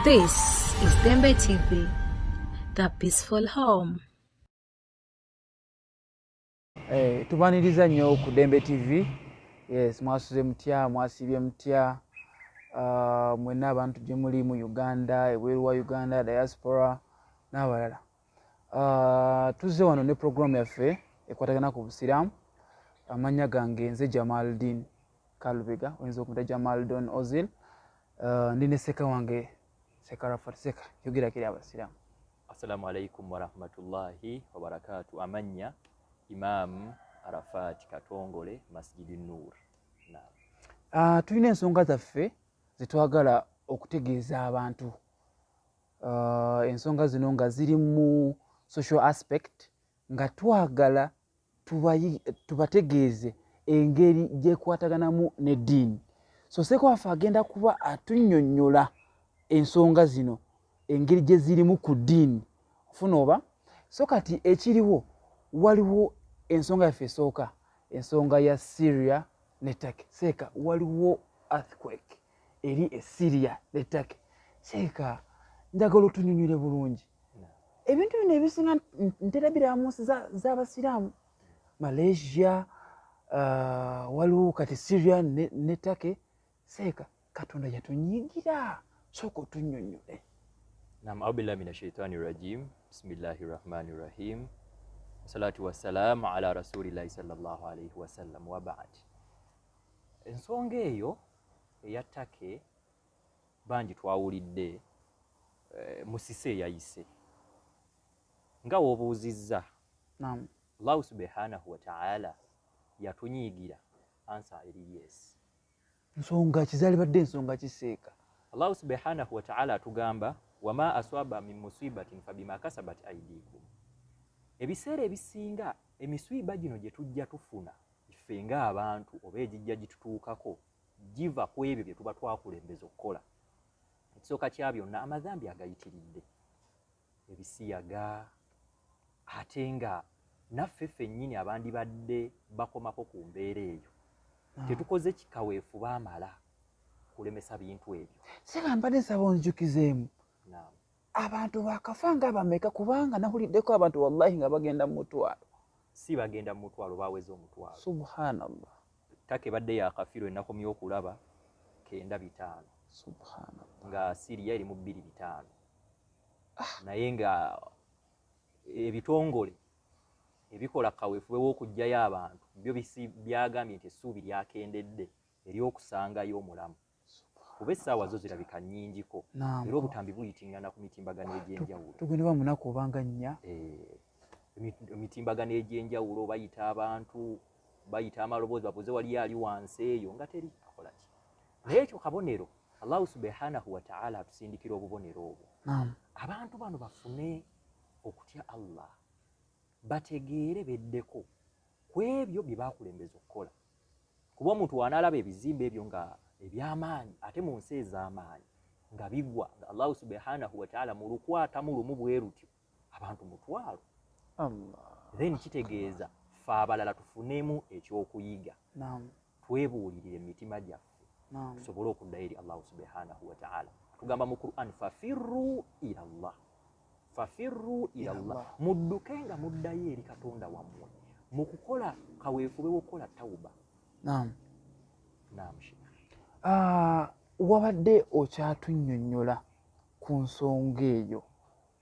This is Dembe TV, the peaceful home. Tubaniriza nnyo ku Dembe TV. Yes, mwasuze mutya, mwasiibye mutya, mwenna abantu gye muli mu Uganda, ebweru wa Uganda, diaspora n'abalala. Tuzze wano ne programu yaffe ekwatagana ku busiraamu. Amannya gange nze Jamaldin Kalubega, oyinza okumpita Jamaldon Ozil. Ndi ne seka wange Seka Rafat. Seka, yogerako eri abasiraamu. Assalamu alaikum warahmatullahi wabarakatu. Amannya Imam Arafat Katongole, Masjidi Nur. Naam. Tulina ensonga zaffe zetwagala okutegeeza abantu. Ensonga zino nga ziri mu social aspect, nga twagala tubategeeze engeri gyekwataganamu n'eddiini. So seka waffe agenda kuba atunnyonnyola ensonga zino engeri gye zirimu ku ddiini. Ofuna oba? So kati ekiriwo, waliwo ensonga yaffe esooka, ensonga ya Syria ne Turkey. Seeka, waliwo earthquake eri e Syria ne Turkey. Seeka, njagala otunnyonnyole bulungi. Ebintu bino ebisinga ntera biraba mu nsi z'abasiraamu, Malaysia, waliwo kati Syria ne Turkey. Seeka, Katonda yatunyigira, sooka otunnyonnyole. Naam, aubillahi minash shaitani rajim. Bismillahir rahmanir rahim. Salatu wassalamu ala rasulillahi sallallahu alayhi wasallam wa ba'd. Ensonga eyo eya Turkey bangi twawulidde musise eyayise nga w'obuuzizza. Naam. Allahu subhanahu wa ta'ala yatunyiigira, answer eri yes. Nsonga ki zaalibadde ensonga kiseeka? Allahu subhanahu wa ta'ala atugamba wama aswaba min musibatin fabima kasabat aydikum. Ebiseera ebisinga emiswiba gino gye tujja tufuna ffe ng'abantu oba egijja gitutuukako giva ku ebyo bye tuba twakulembeza okukola. Ekisooka kya byonna amadhambi agayitiridde, ebisiyaga, ate nga naffe ffennyini abandibadde bakomako ku mbeera eyo tetukoze kikaweefu baamala kulemesa bintu ebyo. Seka, mbadde nsaba onzijukizeemu. Naam. Abantu bakafa nga bameka? Kubanga nahuliddeko abantu wallahi nga bagenda mu mutwalo. Si bagenda mu mutwalo, baweza omutwalo. Subhanallah. Turkey ebadde yakafiirwa ennaku okulaba 95. Subhanallah. Nga Syria eri mu 25. Naye nga ebitongole ebikola kaweefube w'okuggyayo abantu byo byagambye nti essuubi lyakendedde ery'okusangayo omulamu, kuba essaawa zo zirabika nnyingiko. Naam. Era obutambi buyitingana ku mitimbagano egy'enjawulo. Tugenda ba munaku obanga 4. Emitimbagano egy'enjawulo bayita abantu, bayita amaloboozi babuuze waliyo ali wansi eyo nga teri akola ki. Naye ekyo kabonero, Allahu subhanahu wa ta'ala atusindikira obubonero obwo. Naam. Abantu bano bafune okutya Allah, bategeere beddeko ku ebyo bye baakulembeza okukola. Kuba omuntu w'anaalaba ebizimbe ebyo nga eby'amaanyi ate mu nsi ez'amaanyi nga bigwa, nga Allahu subhanahu wa ta'ala mu lukwatamu lumu bwe lutyo abantu 1000. Allah. Then kitegeeza ffe abalala tufunemu ekyokuyiga. Naam. Twebuulirire emitima gyaffe. Naam. Tusobole okuddayo eri Allahu subhanahu wa ta'ala. Tugamba mu Qur'an fafirru ila Allah. Fafirru ila Allah. Allah. Mudduke nga muddayo eri Katonda wammwe mu kukola kaweefube w'okukola tawuba. Naam. Naam, Sheikh. Wabadde okyatunnyonnyola ku nsonga eyo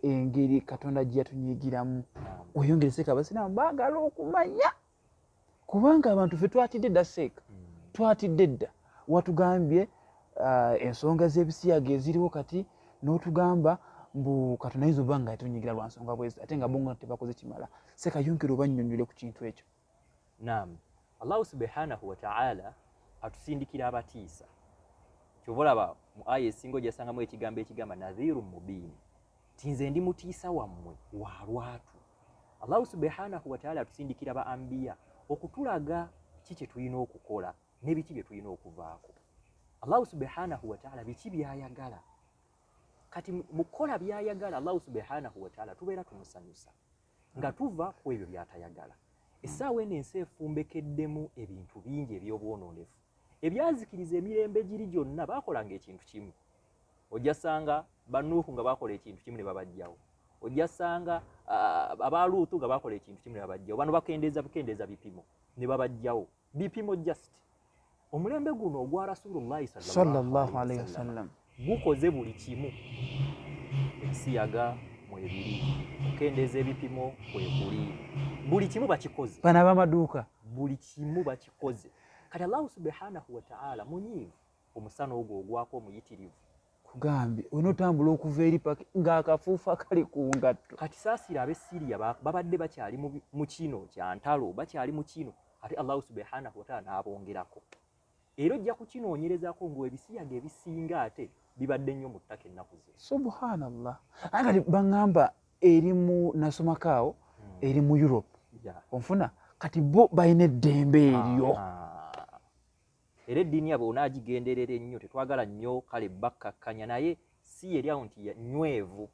engeri Katonda gye yatunyiigiramu. Naam. Oyongere seeka, abasiraamu baagala okumanya kubanga abantu ffe twatidde dda seeka. Twatidde dda. Watugambye ensonga z'ebisiyaga eziriwo kati, n'otugamba mbu Katonda ayinza okuba nga yatunyiigira lwa nsonga bwezi, ate nga bo nga tebakoze kimala. Seeka, yongera obannyonnyole ku kintu ekyo. Naam. Allahu subhanahu wa ta'ala atusindikira abatiisa. Kyova olaba mu aya esinga ojasangamu ekigambo ekigamba nadhiru mubin, nti nze ndi mutiisa wammwe wa lwatu. Allahu subhanahu wa ta'ala atusindikira ba ambiya okutulaga ki kye tulina okukola n'ebiki bye tulina okuvaako. Allahu subhanahu wa ta'ala biki by'ayagala. Kati mu kukola by'ayagala Allahu subhanahu wa ta'ala tubeera tumusanyusa nga tuva ku ebyo by'atayagala. Essaawa eno ensi efumbekeddemu ebintu bingi eby'obwonoonefu ebyazikiriza emirembe giri gyonna. Baakolanga ekintu kimu, ojja sanga Banuuhu nga bakola ekintu kimu ne babajjawo, ojja sanga abaluutu nga bakola ekintu kimu ne babajjawo. Bano bakendeeza bukendeeza bipimo ne babajjawo, bipimo just. Omulembe guno ogwa Rasulullahi sallallahu alaihi wasallam gukoze buli kimu. Ebisiyaga mwebiri, okukendeeza ebipimo kwekuli, buli kimu bakikoze. Bano ab'amaduuka buli kimu bakikoze. Kati Allahu subhanahu wa ta'ala munyiivu, omusana ogwo ogwako omuyitirivu. Kugambye onootambula okuva eri paka ng'akafuufu akali ku ngatto. Kati saasira ab'e Syria babadde bakyali mu kino kya ntalo, bakyali mu kino, ate Allahu subhanahu wa ta'ala n'abongerako. Era ojja kukinoonyerezaako ng'ebisiyaga ebisinga ate bibadde nnyo mu ttaka ennaku zino. Subhanallah. Ate kati baŋŋamba eri mu nasomako awo, eri mu Europe. Onfuna? Kati bo balina eddembe eryo. Era eddiini yaabwe onaagigenderera ennyo, tetwagala nnyo kale bakkakkanya, naye si eri awo nti nywevu.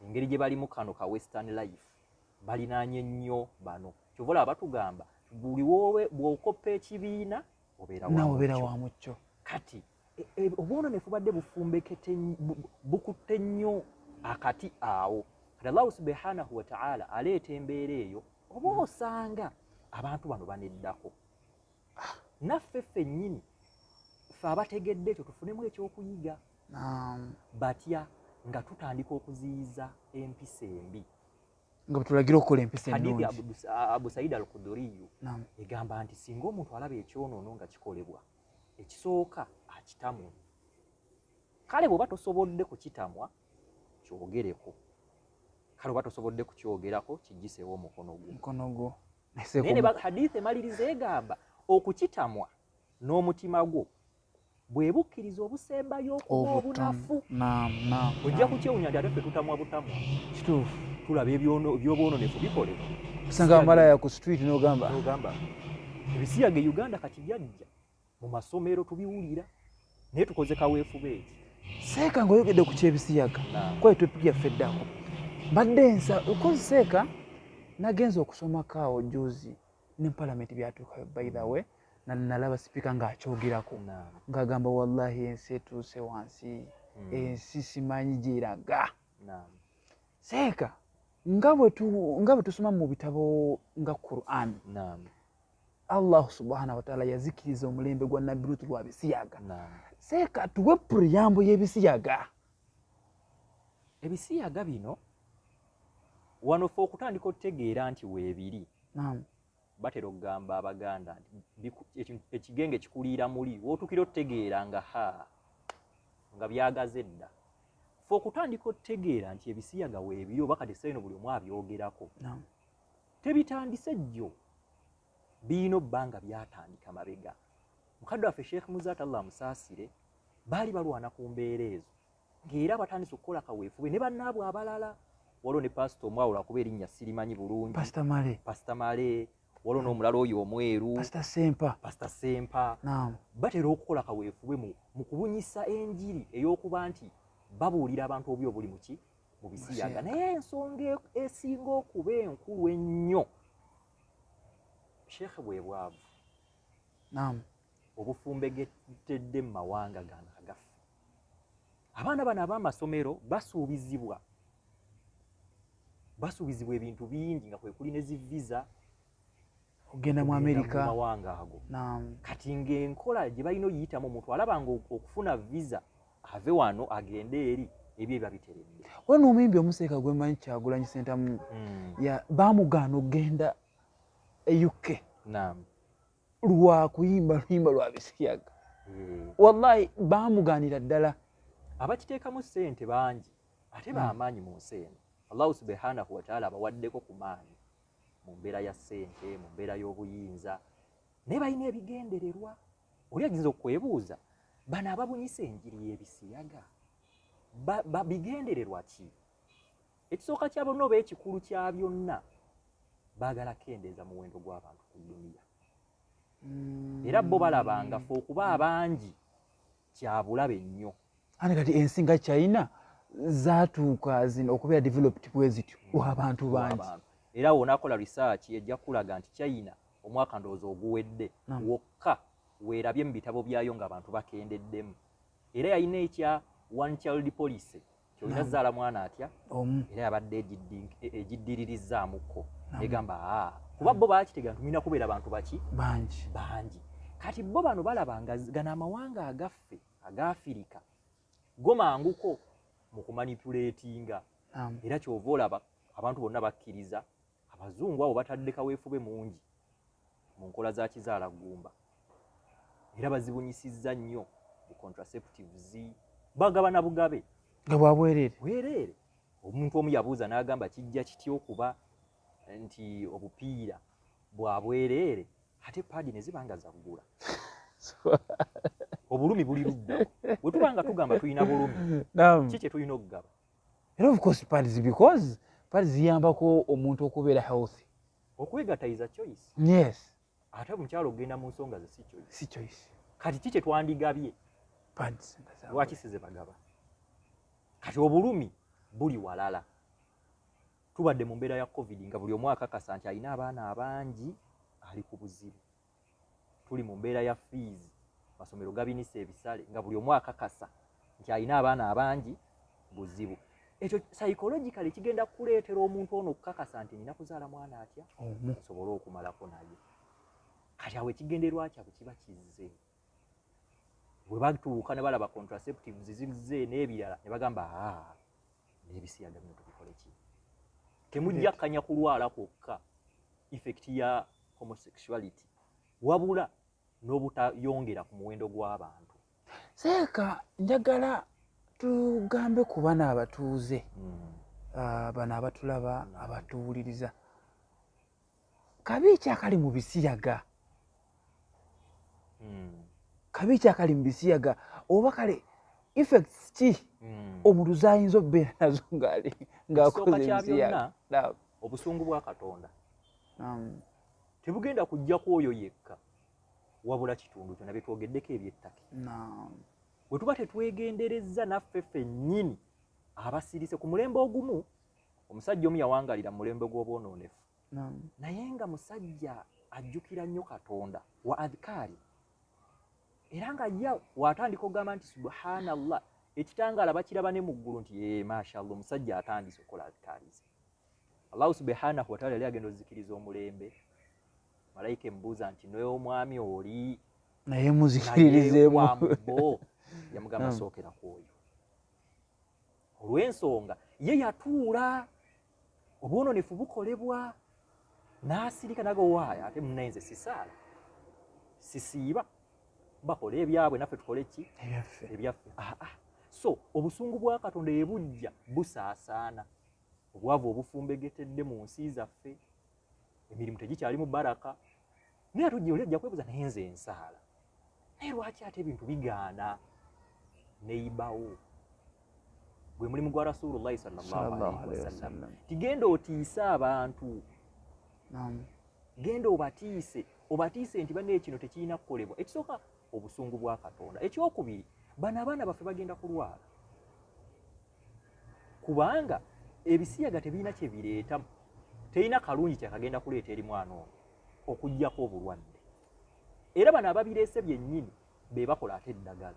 Engeri gye balimu kano ka western life balinaanye nnyo bano. Kyova olaba batugamba buli woowe bw'okoppa ekibiina obeera wa mukyo. Kati obwononefu badde bufumbekete bukutte nnyo akati awo. Kati Allahu subhanahu wa ta'ala aleeta embeera eyo, oba osanga abantu bano baneddako. Naffe ffennyini ffe abategedde ekyo tufunemu ekyokuyiga. Batya nga tutandika okuziyiza empisa embi. Nga bwetulagira okukola empisa ennungi. Hadithi Abu Said al-Khuduriyu egamba nti singa omuntu alaba ekyonoono nga kikolebwa, ekisooka akitamwe. Kale bw'oba tosobodde kukitamwa, kyogereko. Kale oba tosobodde kukyogerako, kiggyiseewo omukono gwo. Mukono gwo. Naye hadithi emaliriza egamba okukitamwa n'omutima gwo bwe bukkiriza obusembayo okuba obunafu. Ojja kukyewuunya nti ate ffe tutamwa butamwa. Kituufu. Tulaba ebyobwononefu bikolebwa. Osanga amalaya ku street n'ogamba. Ebisiyaga e Uganda kati byajja mu masomero tubiwulira, naye tukoze kaweefube eki. Seeka ng'oyogedde ku ky'ebisiyaga, kwayo topic yaffe eddako. Mbadde nsa okozi Seeka nagenze okusomako awo juzi ne parliament byatuukayo, by the way nalaba sipiika ng'akyogerako ng'agamba wallahi ensi etuuse wansi, ensi simanyi gyeraga. Seeka nga bwe tusoma mu bitabo nga Quran, Allah subhanahu wa ta'ala yazikiriza omulembe gwa Nabbi Lutu lwa bisiyaga. Seeka tuwe preamble y'ebisiyaga. Ebisiyaga bino wano ffe okutandika okutegeera nti weebiri. Batera okugamba Abaganda nti ekigenge kikuliira muli, w'otuukira otutegeera nga ha nga byagaze dda. Ffe okutandika okutegeera nti ebisiyaga weebiri oba kati essaawa eno buli omu abyogerako. Tebitandise jjo, birina obbanga byatandika mabega. Mukadde waffe Sheikh Muzaata Allah amusaasire, baali balwana ku mbeera ezo ng'era batandise okukola kaweefube ne bannaabwe abalala. Waliwo ne pasita omwawula kuba erinnya sirimanyi bulungi. Pasita Male. Pasita Male, waliwo n'omulala oyo omweru. Pasita Sempa. Pasita Sempa. Batera okukola kaweefube mu kubunyisa enjiri ey'okuba nti babuulira abantu obubi obuli mu ki? Mu bisiyaga. Naye ensonga esinga okuba enkulu ennyo, Sheikh, bwe bwavu. Obufumbegetedde mu mawanga gano agaffe. Abaana bano ab'amasomero basuubizibwa ebintu bingi nga kwe kuli ne zi visa ogenda mu Amerika, mu mawanga ago. Kati ng'enkola gye balina oyiyitamu, omuntu alaba nga okufuna visa ave wano agende eri, ebyo biba biteredde. Waliwo n'omuyimbi omuseeka gwe mmanyi, Kyagulanyi Ssentamu, baamugaana okugenda e UK lwa kuyimba luyimba lwa bisiyaga. Wallahi baamugaanira ddala. Abakiteekamu ssente bangi ate b'amaanyi mu nsi eno. Allahu subhanahu wa ta'ala abawaddeko ku maanyi mu mbeera ya ssente, mu mbeera y'obuyinza, naye balina ebigendererwa. Oli ayinza okwebuuza, bano ababunyisa enjiri y'ebisiyaga bigendererwa ki? Ekisooka kya bonna oba ekikulu kya byonna, baagala kendeeza muwendo gw'abantu ku duniya. Era bo balabanga ffe okuba abangi kya bulabe nnyo. Ate kati ensi nga China zaatuuka zino okubeera developed bwe zityo lw'abantu bangi. Era wonaakola research ejja kulaga nti China omwaka ndowooza oguwedde wokka weerabye mu bitabo byayo ng'abantu bakendeddemu. Era yalina ekya one child policy. Kyolina zaala mwana atya omu era yabadde egiddiririzaamuko egamba kuba bo baakitega nti mulina kubeera bantu baki bangi bangi. Kati bo bano balaba nga gano amawanga agaffe aga Afirika go manguko mu kumanipuletinga. Era kyova olaba abantu bonna bakkiriza abazungu abo batadde kaweefube mungi mu nkola za kizaala ggumba era bazibunyisizza nnyo mu contraceptives, bagabana bugabe nga bwabwereere bwereere. Omuntu omu yabuuza n'agamba kijja kitya okuba nti obupiira bwa bwereere ate paadi ne ziba nga zaggula. Obulumi buli ludda. Bwe tuba nga tugamba tulina bulumi, ki kye tulina okugaba? Era of course pads, because pads ziyambako omuntu okubeera healthy. Okwegatta is a choice. Yes. Ate omukyalo ogenda mu nsonga ze si choice. Si choice. Kati ki kye twandigabye? Pads. Lwaki si ze bagaba? Kati obulumi buli walala. Tubadde mu mbeera ya COVID nga buli omu akakasa nti alina abaana abangi ali ku buzibu. Tuli mu mbeera ya fees, masomero gabinisa ebisale nga buli omu akakasa nti alina abaana abangi buzibu. Ekyo psychologically kigenda kuleetera omuntu ono okukakasa nti nina kuzaala mwana atya nsobole okumalako naye. Kati awo ekigendererwa kyabwe kiba kizze. Bwe batuuka ne balaba contraceptives zizze n'ebirala ne bagamba n'ebisiyaga bino tubikole ki? Temujja kkanya kulwala kwokka effect ya homosexuality wabula n'obutayongera ku muwendo gw'abantu. Seeka njagala tugambe ku bano abatuuze, bano abatulaba, abatuwuliriza, kabi ki akali mu bisiyaga? Kabi ki akali mu bisiyaga oba kale effects ki omuntu z'ayinza okubeera nazo ng'akoze ebisiyaga? Obusungu bwa Katonda tebugenda kujja ku oyo yekka wabula kitundu kyonna bye twogeddeko eby'ettaka. Bwe tuba tetwegenderezza naffe ffennyini abasirise ku mulembe ogumu. Omusajja omu yawangalira mu mulembe gw'obwonoonefu naye nga musajja ajjukira nnyo Katonda wa adhikaari, era nga ye watandika okugamba nti subhanallah, ekitangaala bakiraba ne mu ggulu nti mashallah omusajja atandise okukola adhikaari ze. Allahu subhanahu wa ta'ala yali agenda ozikiriza omulembe, malayika emubuuza nti naye omwami oli naye muzikiririzeemu bo, yamugamba sookera ku oyo. Olw'ensonga ye yatuula obwononefu bukolebwa n'asirika nago waaya ate munnaye nze sisaala sisiiba, bakole ebyabwe naffe tukole ki ebyaffe. So obusungu bwa Katonda ebujja busaasaana, obwavu obufumbegetedde mu nsi zaffe, emirimu tegikyalimu baraka. Naye ate oli ajja kwebuuza naye nze nsaala, naye lwaki ate ebintu bigaana neibawo? Gwe mulimu gwa Rasulullahi sallallahu alaihi wasallam, tigenda otiise abantu, genda obatiise, obatiise nti banne kino tekirina kukolebwa. Ekisooka obusungu bwa Katonda, ekyokubiri bano abaana baffe bagenda kulwala kubanga ebisiyaga tebirina kye bireeta, terina kalungi kyakagenda kuleeta eri mwana ono okuggyako obulwadde. Era bano ababireese byennyini be bakola ate eddagala,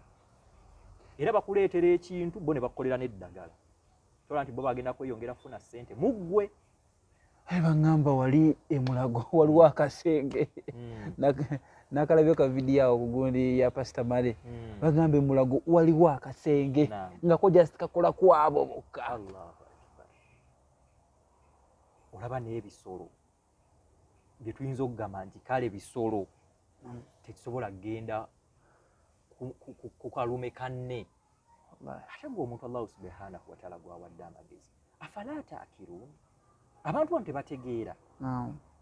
era bakuleetera ekintu bo ne bakukolera n'eddagala. Tola nti bo bagenda kweyongera kufuna ssente muggwe. Baŋŋamba wali emulago waliwo akasenge, nakalabye ka vidiyo awo kugundi ya Pastor Male, bagamba emulago waliwo akasenge nga ko just kakola kwabo bokka. Olaba n'ebisolo bye tuyinza okugamba nti kale bisolo tekisobola kugenda ku kalume kanne. Ate gwe omuntu Allahu subhanahu wa ta'ala gwawadde amagezi, afala ta'kilun, abantu bano tebategeera.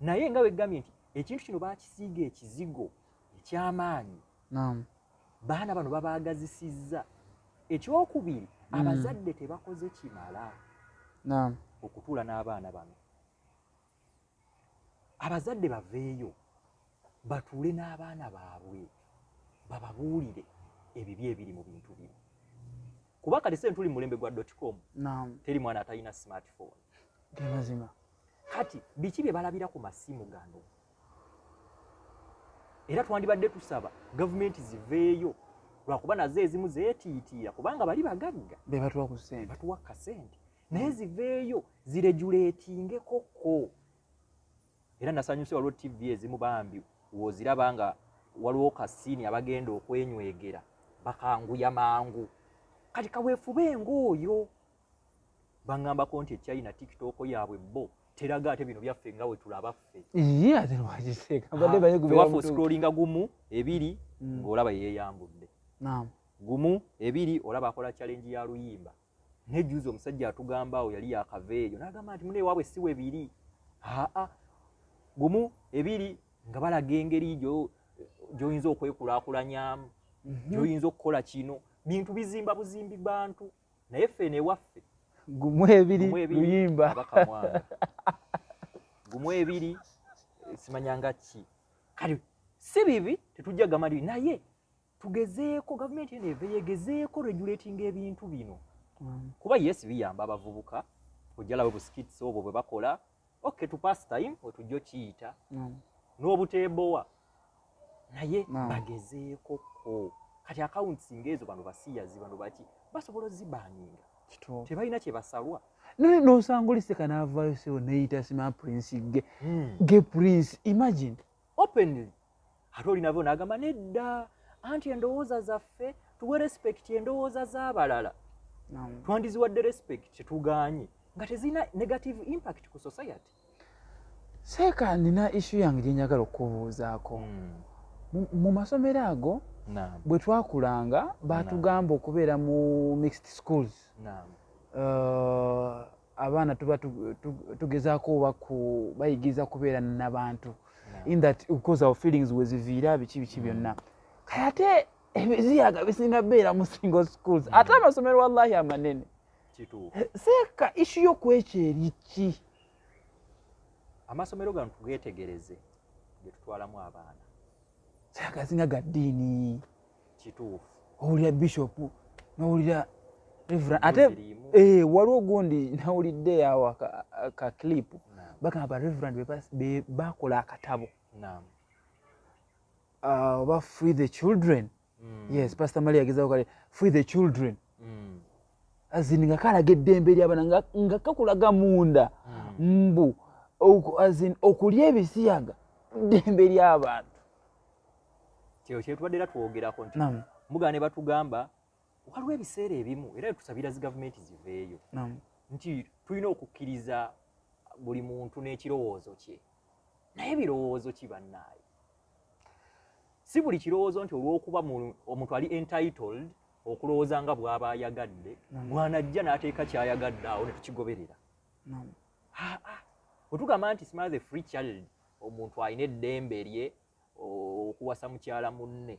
Naye nga wegambye nti ekintu kino bakisiiga ekizigo eky'amaanyi, baana bano babaagazisizza. Ekyokubiri abazadde tebakoze kimala okutuula n'abaana bano. Abazadde baveeyo batuule n'abaana baabwe bababuulire ebibi ebiri mu bintu bino, kuba kati sente tuli mulembe gwa .com, teri mwana atalina smartphone. Mazima. Kati biki bye balabira ku masimu gano? Era twandibadde tusaba gavumenti ziveeyo Lwakuba nazo ezimu zeetiitiira kubanga bali bagagga, be batuwa ku ssente, batuwa kasente, naye ziveeyo ziregulatingekoko. Era nasanyuse, waliwo TV ezimu bambi woziraba nga waliwo kasiini abagenda okwenywegera bakanguya mangu. Kati kaweefube ng'oyo baŋŋambako nti ekyayina TikTok yaabwe bo teraga, ate bino byaffe nga we tulaba ffe. Ye ate lwakiteeka badde baye gubeera waffe mutuufu. Scrollinga gumu, ebiri, ng'olaba yeeyambudde. Gumu, ebiri, olaba akola challenge ya luyimba. Nejuzi omusajja atugamba awo yali yakava eyo n'agamba nti mune waabwe si we biri. Aa, gumu, ebiri, nga balaga engeri gy'oyinza okwekulaakulanyamu, gy'oyinza okukola kino. Bintu bizimba buzimbi bantu, naye ffe newaffe gumu, ebiri, gumu, ebiri, luyimba. Abakamwanga gumu, ebiri, simanyanga ki. Kale si bibi, tetujja gamba nti, naye tugezeeko, gavumenti eno eve yegezeeko regulating ebintu bino, kuba yes, biyamba abavubuka. Ojja laba buskits obwo bwe bakola, okay, to pass time, wetujja okiyita n'obuteebowa, naye bagezeeko ko. Kati accounts ng'ezo, bano basiyazi, bano baki, basobola ozibanninga. Kituufu. Tebalina kye basalwa. Naye n'osanga oliseka n'avaayo sewo neyita sima prince ge ge prince, imagine. Openly. Ate olinavo n'agamba nedda, anti endowooza zaffe tuwe respect, endowooza z'abalala twandiziwadde respect, tetuganye nga tezirina negative impact ku society. Seeka, nina issue yange gyenjagala okubuuzaako. Mu masomero ago bwe twakulanga batugamba okubeera mu mixed schools. Abaana tuba tugezaako oba bayigiriza kubeera n'abantu in that because our feelings weziviira, biki biki byonna. Kale ate ebiziyaga bisinga beera mu single schools, ate amasomero wallahi amanene. Kituufu. Seeka, issue y'okwekyo eri ki? Amasomero gano tugeetegereze ge tutwalamu abaana. Seeka, gasinga ga ddiini. Kituufu. Owulira bishop, nowulira reverend, ate Ziriimu. Waliwo gundi nawulidde awo ka clip, bagamba ba reverend be bakola akatabo, oba free the children. Yes, Pastor Maria agezaako kale free the children, as in nga kalaga eddembe ly'abaana, nga kakulaga munda mbu as in okulya ebisiyaga ddembe ly'abantu. Kyo kyetubadde era twogerako nti mugana ne batugamba waliwo ebiseera ebimu era tusabira zi gavumenti ziveeyo nti tulina okukkiriza buli muntu n'ekirowoozo kye, naye ebirowoozo ki bannaaye? Si buli kirowoozo nti olw'okuba omuntu ali entitled okulowooza nga bw'aba ayagadde, bw'anajja n'ateeka ky'ayagadde awo ne tukigoberera. Aa, bwe tugamba nti smile the free child, omuntu alina eddembe lye okuwasa mukyala munne,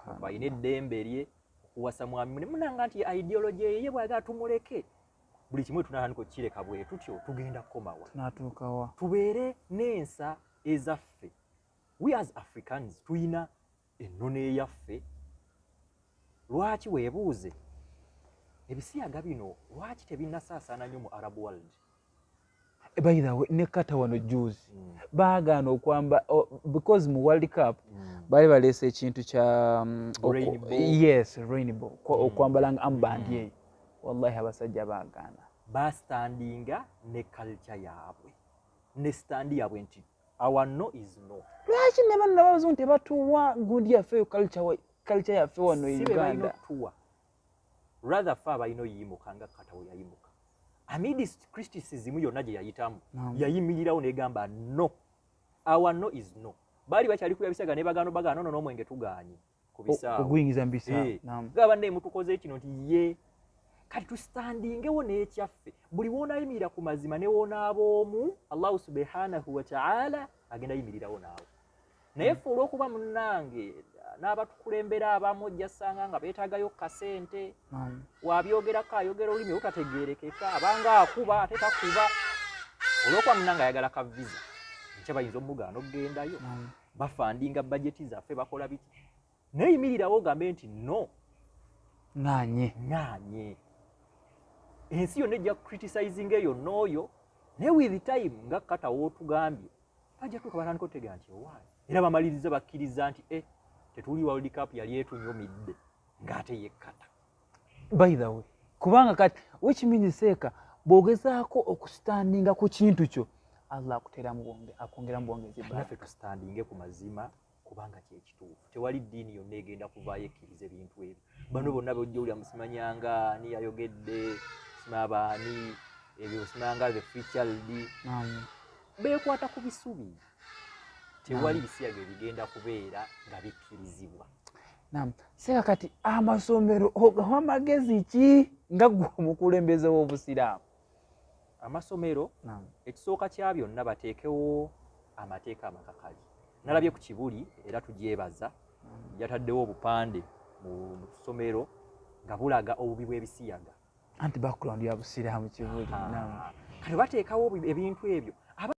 omuntu alina eddembe lye okuwasa mwami munne, munanga nti ideology ye bw'ayagala tumuleke. Buli kimu tunatandika okukireka bwe tutyo, tugenda kukomawa? Tunatuukawa? Tubeere n'ensa ezaffe. We as Africans tuyina ennono eyaffe. Lwaki weebuuze ebisiyaga bino lwaki tebinnasaasaana nnyo mu Arab world? By the way, ne Qatar wano juzi baagaana okwamba because mu World Cup baali baleese ekintu kya Rainbow. Yes, rainbow. Okwambala nga armband eyo, wallahi abasajja baagaana. Bastandinga ne culture yaabwe ne stand yaabwe nti our no is no. Lwaki ne bano nabazungu tebatuwa gundi yaffe eyo, culture yaffe wano e Si be balina Uganda? Otuwa, rather fe abalina oyimuka nga Qatar we yayimuka amidst criticism yonna gye yayitamu. Yayimirirawo negamba no, our no is no. Baali bakyali kubya bisiyaga ne bagano bagano no n'omwenge tugaanye ku bisaawe. Oguyingiza mu bisaawe. Gaba nne mutukoze kino nti ye kati tustandingewo n'ekyaffe. Buli woonayimirira ku mazima ne woonaaba omu, Allahu subhanahu wataala agenda yimirirawo naawe. Naye ffe olw'okuba munnange n'abatukulembera abamu ojja ssanga nga beetaagayo kasente, wabyogerako ayogera olulimi olutategeerekeka, abanga akuba ate takuba, olw'okuba munnange ayagala ka visa, nkya bayinza omugaana okugendayo. Bafandinga bajeti zaffe, bakola biki, naye yimirirawo ogambe nti no. Ŋŋaanye. Ŋŋaanye. Ensi yonna ejja criticizing eyo n'oyo, naye with time nga Qatar wootugambye bajja tuuka batandika otegeera nti owaayi, era bamaliriza bakkiriza nti e tetuli World Cup yali etunyumidde. Ng'ate yekkata. By the way, kubanga kati which means seeka bw'ogezaako okustandinga ku kintu kyo, Allah akuteeramu akwongeramu bwongezi. Naffe tustandinge ku mazima, kubanga kyekituufu. Tewali ddiini yonna egenda kuvaayo ekkiriza ebintu ebyo. Bano bonna bojja owulira musimanyanga ani yayogedde, simabaani ebyo, simanga the free child, beekwata ku bisubi. Tewali bisiyaga ebigenda kubeera nga bikkirizibwa. Naam, seeka kati amasomero ogawa amagezi ki nga gwe omukulembeze w'obusiraamu? Amasomero, ekisooka kya byonna, bateekewo amateeka amakakali. Nalabye ku Kibuli, era tugyebaza, yataddewo obupande mu ssomero nga bulaga obubi bw'ebisiyaga. Anti background ya busiraamu Kibuli. Kati bateekawo ebintu ebyo.